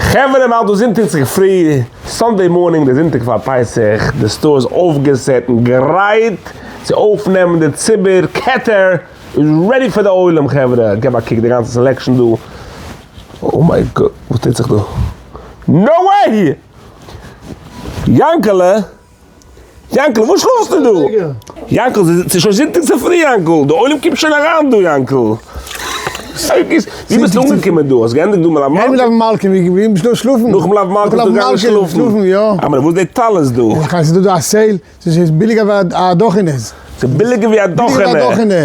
חברה מ'האלט דא זונטאג צופרי, Sunday morning די זונטאג פאר פסח, די store איז אויפגעסעט און גרייט צו אויפנעמען די ציבור, כתר איז ready פאר די עולם חברה, געב א קוק די גאנצע selection דא, oh my God וואס טוט זיך דא? No way! יאנקעלע! יאנקל, וואס שלאפסטו דא? יאנקל, ס'איז שוין זונטאג צופרי, יאנקל, די עולם קומט שוין אריין דא, יאנקל. ווי ביסטו אנגעקומען דא? האסט געענדיגט דא מלוה מלכה? מלוה מלכה, ווי בין איך דא שלאפן? נאך מלוה מלכה ביסטו געגאנגען שלאפן? יא. אבער וואס איז די טלית דא? איך ווייס, ס'איז דא דא א sale, ס'איז ביליגער ווי א דאכענע. ס'איז ביליגער ווי א דאכענע. ביליגער ווי א דאכענע.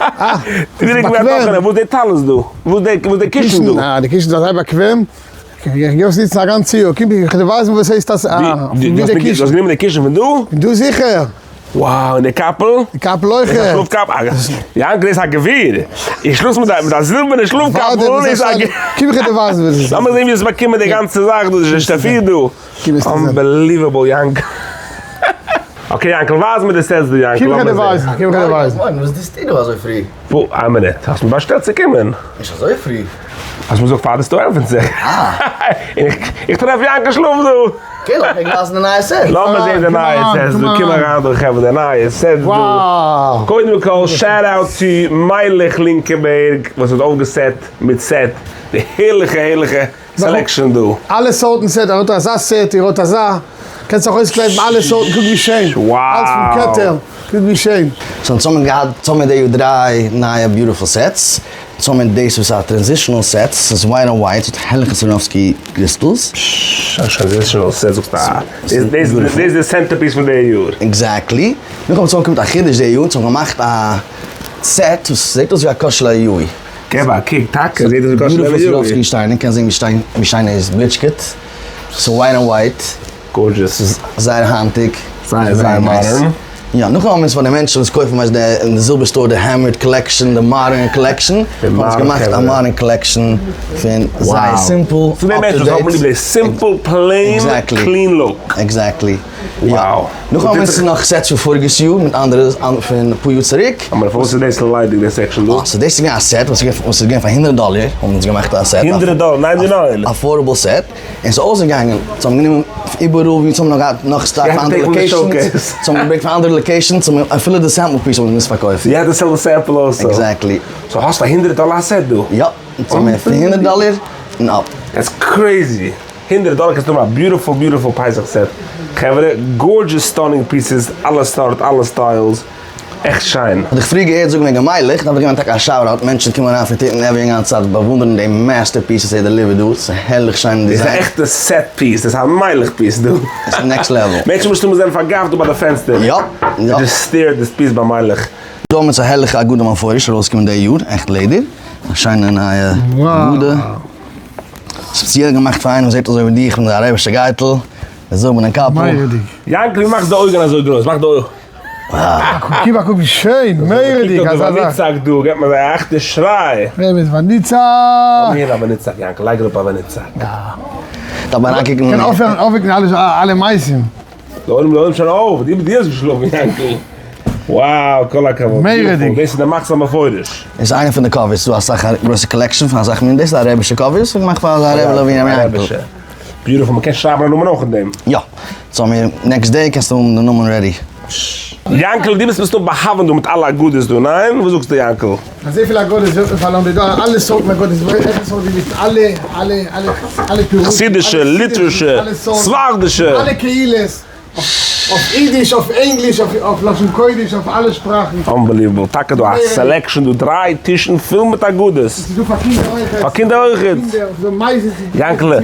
אה, ביליגער ווי א דאכענע. וואס איז די טלית דא? וואס איז די קישן דא? אה, די קישן איז אזוי באקוועם. איך גיי עס ניצן א גאנץ יאר, קום איך דיר ווייזן וואס הייסט אז א ווי די קישן. דו האסט גענומען די קישן פון דא? פון דא זיכער. Wow, און די קאפל? די קאפל אויך. דאס איז א שלאף קאפל. יענקל איז א גביר. איך שלאף מיט א זילבערנע שלאף קאפל. איז א גביר. קום איך דיר ווייזן וואס עס איז. לאמיר זען ווי האסט באקומען די גאנצע זאך דא, די שטאפיר דא. Unbelievable יענקל. Okay יענקל ווייז מיר די sets דא יענקל. קום איך דיר ווייזן, קום איך דיר ווייזן. וואס טוסטו דא אזוי פרי? איין מינוט, האסט מיר באשטעלט צו קומען? נישט אזוי פרי. האסט מיר געזאגט פאר די store עפענט זיך. איך טרעף יענקל שלאפט דא. Okay לאמיר ווייזן די נייע set. לאמיר זעהן די נייע sets דא, קום אריין דא חברה די נייע sets דא. קודם כל shout out צו מיילעך לינקעבערג וואס האט אויפגעסעט מיט set די הערליכע הערליכע selection דא. אלע סארטן set, ער האט אזא set, איר האט אזא, קענסט זיך אויסקלייבן אלע סארטן, קוק ווי שיין, אלץ פון כתר, קוק ווי שיין. So אונז האבן געהאט, אונז האבן די יאר דריי נייע beautiful sets, אונז האבן דאס וואס איז א transitional set, ס'איז white on white, ס'האט הערליכע Swarovski crystals. א transitional set זאגסטו א, דאס איז די centerpiece פון די יאר. Exactly. נאכדעם אונז האבן קומט א חידוש די יאר, אונז האבן געמאכט א set וואס זעט אויס ווי א כוס של אליהו. געב א קוק, טאקע זעט אויס ווי כוס של אליהו. Beautiful Swarovski שטיינער, קענסט זען ווי שיין ער איז בליטשקעט. ס'איז white on white. Gorgeous. ס'איז זייער היינטיג. זייער זייער מאדערן. יא, נאכדעם האבן אונז פאר די מענטשן וואס קויפן ווייסט די אין די זילבער store די hammered collection, די modern collection, האבן אונז געמאכט א modern collection פון זייער simple, up to date. פון די מענטשן וואס האבן ליב די simple plain clean look. Exactly. Wow. נאכדעם האבן אונז נאך sets פון פאריגעס יאר מיט אנדערע פון אפאר יאר צוריק. אבער פארוואס איז דאס ליידיג די section דא? אה, so דאס איז געווען א set וואס איז געווען פאר הונדרעט דאלער האבן אונז געמאכט א set. הונדרעט דאלער, ninety nine? Affordable set. און ס'איז אויסגעגאנגען, זיי האבן גענומען איבעראל ווי זיי האבן נאר געהאט נאך stock פון אנדערע locations, זיי האבן געברענגט פון אנדערע locations, זיי האבן אפילו די sample piece האבן זיי געמוזט פארקויפן. You had to sell the sample also. Exactly. So האסט פאר הונדרעט דאלער א set דא? יא, אונז האבן פון הונדרעט דאלער און up. That's crazy! הונדרעט דאלער קענסטו האבן א beautiful beautiful פסח set. חברה, gorgeous stunning pieces, אלע סארט, אלע styles. עכט שיין. האב איך פריער געהערט זאגן וועגן מיילעך, דארף איך געבן טאקע א shout out, מענטשן קומען אריין פון טיטן עווערי אגאנצע צייט באוואונדערן די masterpiece וואס ער delivered דא, ס'איז הערליך שיין דאס איז א design. עכטע set piece, דאס איז א מיילעך piece דא. עס איז next level. מענטשן מסתמא זענען פארגאפט דא ביי די פענסטער. יא יא. Just stare this piece ביי מיילעך. דא האבן אונז א הערליכע הגדה מפורש ארויסגעקומען די יאר, עכט לעדער, א שיינע נייע הגדה, ספעציעל געמאכט פאר איינעם וואס זעט אזוי ווי דיך מיט די אראבישע גייטל, די זילבערנע קאפל. יענקל ווי מאכסט די אויגן אזוי גרויס? מאך די אויגן. גיב א קוק ווי שיין, מורא'דיג, אזא זאך. ונצעק דא, געבט מען זיי א עכטע שריי. באמת ונצעק. לאמיר הערן א ונצעק יענקל, לייג אראפ א ונצעק. דארף מען אריינקוקן. קען אויפהערן אויפוועקן אלע מייסים. די עולם די עולם שוין אויף, די האסט געשלאפן יענקל. Wow כל הכבוד. מורא'דיג. דאס איז די מחזור המפורש. דאס איז איינע פון די covers, ס'דא אסאך א גרויסע collection פון אסאך מינים, דאס איז א רעבישע cover, ס'איז געמאכט פאר אזא רעבעלע ווי ר' יענקל. Beautiful, מ'קען שרייבן א נאמען אויך אין דעם. יא. So מיר next day קענסטו האבן די נאמען ready. יענקל דו ביסט מסתם באהאווענט דא מיט אלע הגדות דא, ניין? וואס זאגסטו יענקל? אזויפיל הגדות ווערט מען פארלוירן דא, אלע סארטן הגדות, עטליכע סארטן ווי מיט אלע אלע אלע אלע פירושים, חסידישע, ליטווישע, ספרדישע, אלע קהילות, אויף אידיש, אויף ענגליש, אויף לשון קודש, אויף אלע שפראכן. Unbelievable, טאקע דא א selection דא, דריי טישן פול מיט הגדות. ס'איז דא פאר קינדער אויכעט. פאר קינדער אויכעט. יענקעלע,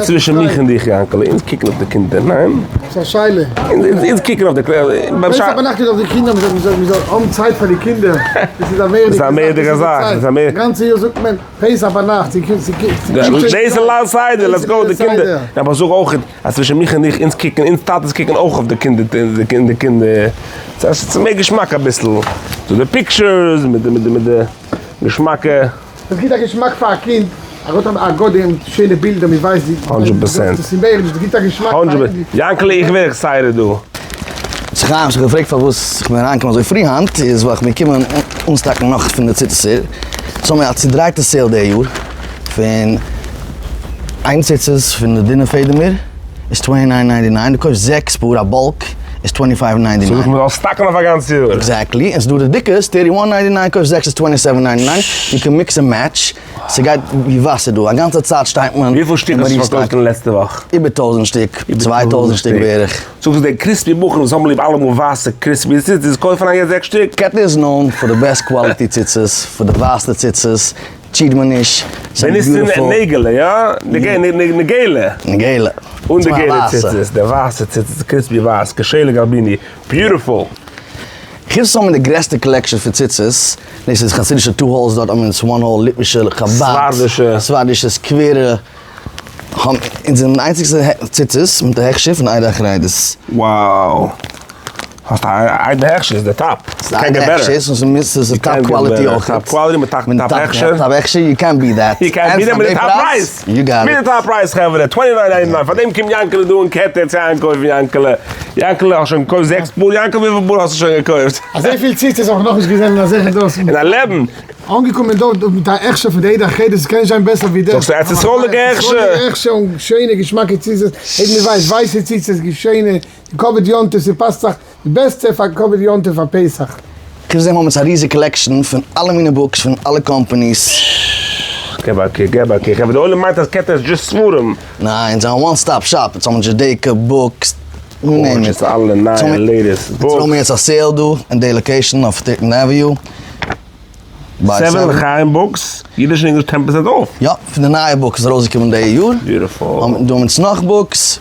צווישן מיך און דיך יענקעלע, אונז קוקן אויף די קינדער, ניין? ס'איז א שאלה. אונז קוקן אויף די קליינע. פסח ביינאכט איז אויף די קינדער, מ'זאל מ'זאל האבן צייט פאר די קינדער, דאס איז א מערה'דיגע זאך. דאס איז א מער. גאנצע יאר זאגט מען פסח ביינאכט, ס'קומט דאס איז ליל סדר, let's go די קינדער. אבער זאג אויכעט. אז צווישן מיך און דיך, אונז קוקן, אונז טאטעס קוקן אויך אויף די קינדער, די קינדער, ס'איז מער געשמאק אביסל, ס'דא די pictures מיט די מיט די מיט די געשמאקע. עס גיבט א געשמאק פאר א קינד, ער האט א הגדה מיט שיינע בילדער, מען ווייסט די, הונדרעט פערסענט. דאס איז מער, דאס גיבט א געשמאק פאר א קינד. יענקעלע איך ווער excited דא. זיך חיים, זיך געפרעגט פארוואס איך בין אריינגעקומען אזוי פרי היינט, איז ווייל איך בין געקומען אנסטאקן נאך פון די ציטעסער, ס'האמיר א צודרייטע sale די יאר, פון. איין ציצית פון די דינע פעדעמער איז twenty nine ninety nine, דו קויפסט זעקס פאר א bulk איז twenty five ninety so nine. זאגט מען זאל stack ן אויף א גאנץ יאר. Exactly, און ס'דא די דיקע איז thirty one ninety nine, קויפסט זעקס איז twenty seven ninety nine, you can mix and match, ס'גייט ווי וואסער דא, א גאנצע צייט שטייט מען וויפיל שטיק און האסטו מ'ריסטאקט. פארקויפט אין לעצטע וואך? איבער טויזנט שטיק, 2000 שטיק בערך. זאגסט די crispy בחורים וואס האבן ליב אלעמאל ווייסע crispy ציצית קויפן א יעצט זעקס שטיק? כתר איז known פאר די best quality ציצית, פאר די ווייסע ציצית, cheat מען נישט, ס'איז ווען איז beautiful. נעגעלע, יא? נגעלע. נגעלע. און די געלע ציצית, די ווייסע ציצית, crispy ווייס, כשלג אלביני, beautiful. חוץ האבן מיר די גרעסטע collection פון ציצית, דאס איז חסידישע two holes דארט האבן אונז one hole, ליטווישע, חבד, ספרדישע, ספרדישע, סקווערע, האבן אונז זענען די איינציגסטע ציצית מיט די הכשר פון עדה החרדית. Wow. האסט א אייגענע הכשר איז די top. ס'איז די הכשר און ס'איז top quality אויך. Top quality מיט top הכשר. Top הכשר, you can't beat that. You can't beat that מיט די top price. You got מיט it. די top price חברה, twenty nine ninety nine. פארדעם קומט יענקעלע דא אין כתר צו איינקויפן יענקעלע. יענקעלע האסט שוין געקויפט זעקס פאר? יענקעלע וויפיל פאר האסטו שוין געקויפט? אזויפיל ציצית האב איך נאכנישט געזען אין אזעלכע דאס. אין א לעבן. אנגעקומען דארט מיט א הכשר פון די עדה החרדית, עס קען נישט זיין בעסער ווי דעס. זאגסט ארץ ישראל'דיגע הכשר? ישראל'דיגע הכשר און שיינע געשמאקע ציצית, אויב מען ווייסט ווייסע ציצית, שיינע, כבוד יום טוב, ס'פאסט זיך די בעסטע פאר כבוד יום טוב פאר פסח. חוץ דעם האבן אונז א ריזיג collection פון אלע מיני books פון אלע companies. געב א קוק, געב א קוק, אבער די עולם מיינט אז כתר איז just ספרים. ניין, אונז זענען one stop shop, אונז האבן Judaica books, you name it. Gorgeous, אלע נייע latest books. אונז האבן יעצט א sale דא אין די location אויף Thirteenth Avenue. Seven לחיים books, אידיש און ענגליש 10% off. יא, פון די נייע books איז ארויסגעקומען די יאר. Beautiful. דא האבן אונז נאך books.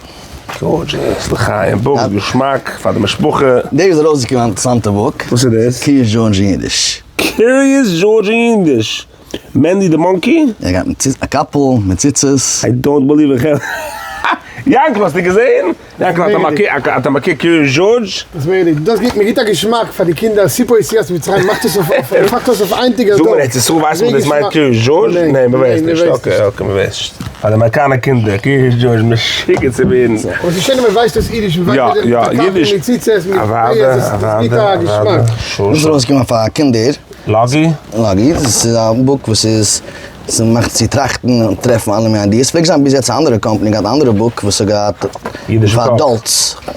Gorgeous, לחיים books, געשמאק פאר די משפחה. די איז ארויסגעקומען א אינטערעסאנטע book. וואס איז דאס? Curious George אין אידיש. Curious George אין אידיש? Mandy the monkey? ער גייט מיט א קאפל מיט ציצית. I don't believe איך יענקל האסטו געזעהן? יענקל אתה מכיר Curious George? דאס מיין איך, דאס גיבט מיר גיט א געשמאק פאר די קינדער, סיפור יציאת מצרים מאכט עס אויף מאכט עס אויף היינטיגער זאג דור. מיר ארץ ישראל ווייסט מען דאס מיינט Curious George? ניין מען ווייסט נישט, okay okay מען ווייסט נישט. פאר די אמעריקאנער קינדער Curious George משוגע צו ווערן. אבער ס'איז שיין אז מען ווייסט דאס אידיש, מען ווייסט יא יא אידיש. מיט ציצית מיט פיאות, עס גיבט א געשמאק. דאס איז ארויסגעקומען פאר קינדער. לאגי? לאגי, דאס איז א book וואס איז ס'מאכט צו טראכטן און טרעפן אלע מיני ideas, פלעגט זיין ביז יעצט א אנדערע company געהאט א אנדערע book וואס האט געהאט פאר adults,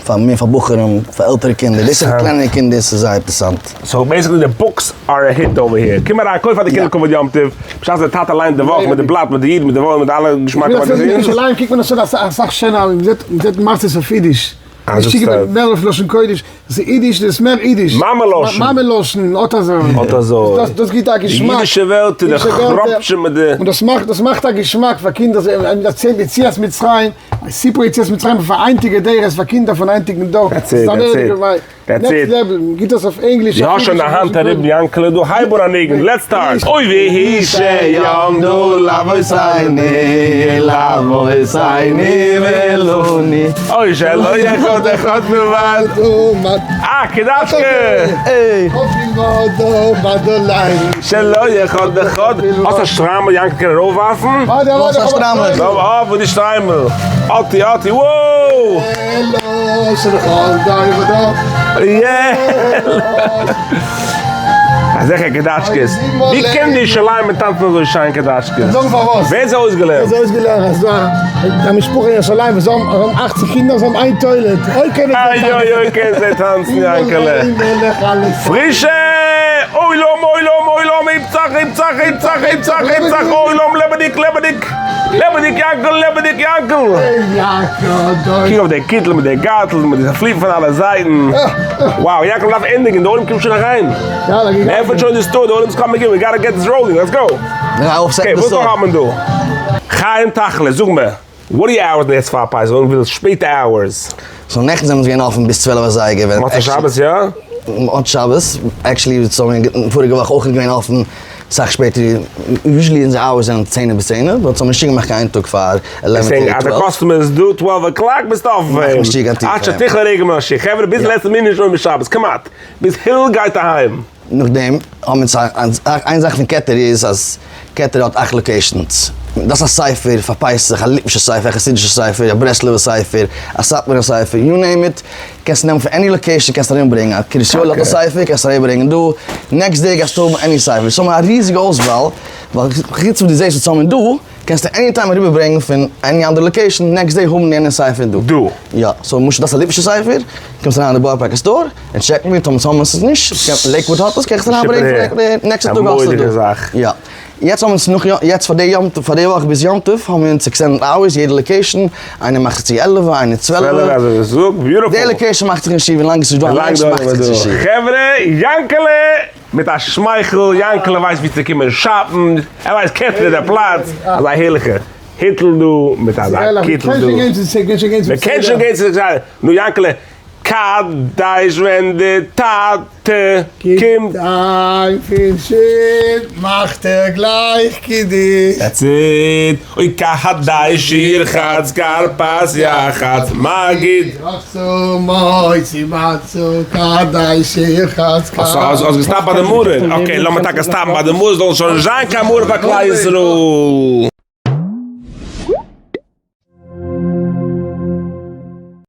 פאר מער פאר בחורים, פאר עלטערע קינדער, דאס איז פאר קלענערע קינדער ס'איז זייער אינטערעסאנט. So basically די books are a hit over here. קום אריין קויף פאר די קינדער כבוד יום טוב, בשעת די טאטע ליינט די וואך מיט די בלאט מיט די איד מיט די וואך מיט די אלע געשמאקע מאגאזינס. אין ירושלים קוקט מען עס אן אסאך שענער, מ'זעט מצות אויף אידיש. אז נישט צוגעוואוינט מער אויף לשון קודש, דאס איז אידיש, דאס איז מער אידיש. מאמע לשון. מאמע לשון, אט אזוי. אט אזוי. דאס דאס גיט א געשמאק. די אידישע וועלט איז די כראפטשע מיט די. און דאס מאכט דאס מאכט א געשמאק פאר קינדער, זיי האבן דערציילט יציאת מצרים, סיפור יציאת מצרים פאר היינטיגע דורות, פאר קינדער פון היינטיגן דור. That's it, that's it. That's Next level, מען גיט דאס אויף ענגליש. די האסט שוין די האנט אריבער יענקעלע דא, הייב אן א ניגון, let's start. אוי והיא שיעמדו לאבותינו לאבותינו ולנו אוי שלא אחד אחד בלבד אה כדאשקע שלא אחד אחד האסט א שטריימל יענקל קען ארויפווארפן? וואס א שטריימל? לויף אויף מיט די שטריימל אטי אטי וואו! אזעלכע קעדאטשקעס. ווי קען די ירושלימ'ער טאנצן אזוי שיין קעדאטשקעס? זאג פארוואס. ווער האט זיי אויסגעלערנט? זיי אויסגעלערנט אז דא א משפחה אין ירושלים וואס האבן אכציג קינדער זיי האבן איין toilet. אוי קענען זיי טאנצן. אוי אוי אוי קענען זיי טאנצן יענקעלע. פרישע! עולם עולם עולם היפצעך היפצעך היפצעך היפצעך היפצעך עולם לעבעדיג לעבעדיג. לעבעדיג יענקל לעבעדיג יענקל! קוק אויף די קיטל מיט די גארטל מיט די פליפן פון אלע זייטן. Wow יענקל מ'דארף ענדיגן די עולם קומט שוין אריין. מ'עפענט שוין די store די עולם איז coming in we gotta get this rolling let's go. Okay וואס נאך האט מען דא? חיים תכלית זאג מיר what are your hours נעקסט פאר פסח און וויל שפעטע hours? So נעכטן זענען מיר געווען אפן ביז 12 אזייגער. מוצאי שבת יא? מוצאי שבת, actually פאריגע וואך אויך געווען אפן. סאך שפעטער, usually אונזער hours זענען צענע ביז צענע, but האבן נישט צוגעמאכט קיין איין טאג פאר eleven thirty אז די twelve. Customer איז דא 12 o'clock ביסטו אפן פאר מאך אים. נישט צו קיין טיר עד פאר אים. שתכלה רגל מן השוק. חברה ביז לעצטע מינוט שומר שבת, כמעט. ביז הילל גייט אהיים. נאכדעם האבן אונז איין זאך פון כתר איז אז כתר האט אכט locations. דאס א ספר פאר פסח, א ליטווישע ספר, א חסידישע ספר, א ברסלב'ע ספר, א סאטמארע ספר, you name it. קענסט נעמען פון any location קענסט ארום ברענגען, א קרית יואל האט א ספר קענסט ארום ברענגען דא, next day גייסטו האבן any ספר, so האבן מיר א ריזיגע אויסוואל, ווייל חוץ וואס דו זעסט וואס האבן מיר דא, קענסטו any time אריבער ברענגן פון any אנדערע location, next day האבן יענע ספר דא. דא. יא, so למשל דארפסט א ליטווישע ספר, קומסט אריין אין די בארא פארקער store און check מיר טאמער האבן עס נישט, לעיקוואד האט עס, קען איך עס אריינברענגען פון די נעקסטע טאג האסטו דא. יא. יעצט האבן אונז נאך יעצט פאר די יום טוב פאר די וואך ביז יום טוב האבן אונז extended hours יעדע location, איינער מאכט זיך צו עלעווע איינער צוועלעווע. די location מאכט זיך נישט צו ווילאנג עס איז נישט דא א מענטש מאכט זיך נישט צו. חברה, יאנקעלע! מיט א שמייכל, יאנקעלע ווייסט ווי צו קומען shop ן, ער ווייסט כתר איז דער פלאץ, אזא הערליכע היטל דא, מיט אזא קיטל דא. מען קען שוין גיין צו די סדר, נו יאנקעלע, קדש ווען די טאטע קומט. אהיים פון שול מאכט ער גלייך קידוש. That's it, אוי קדש ירחץ כרפס יחץ מגיד. רחצה מוציא מצה קדש ירחץ כרפס. האסט געסטאפט ביי די מרור, okay לאמיר טאקע stop ן ביי די מרור, זאל שוין נישט זיין קיין מרור פאר כלל ישראל.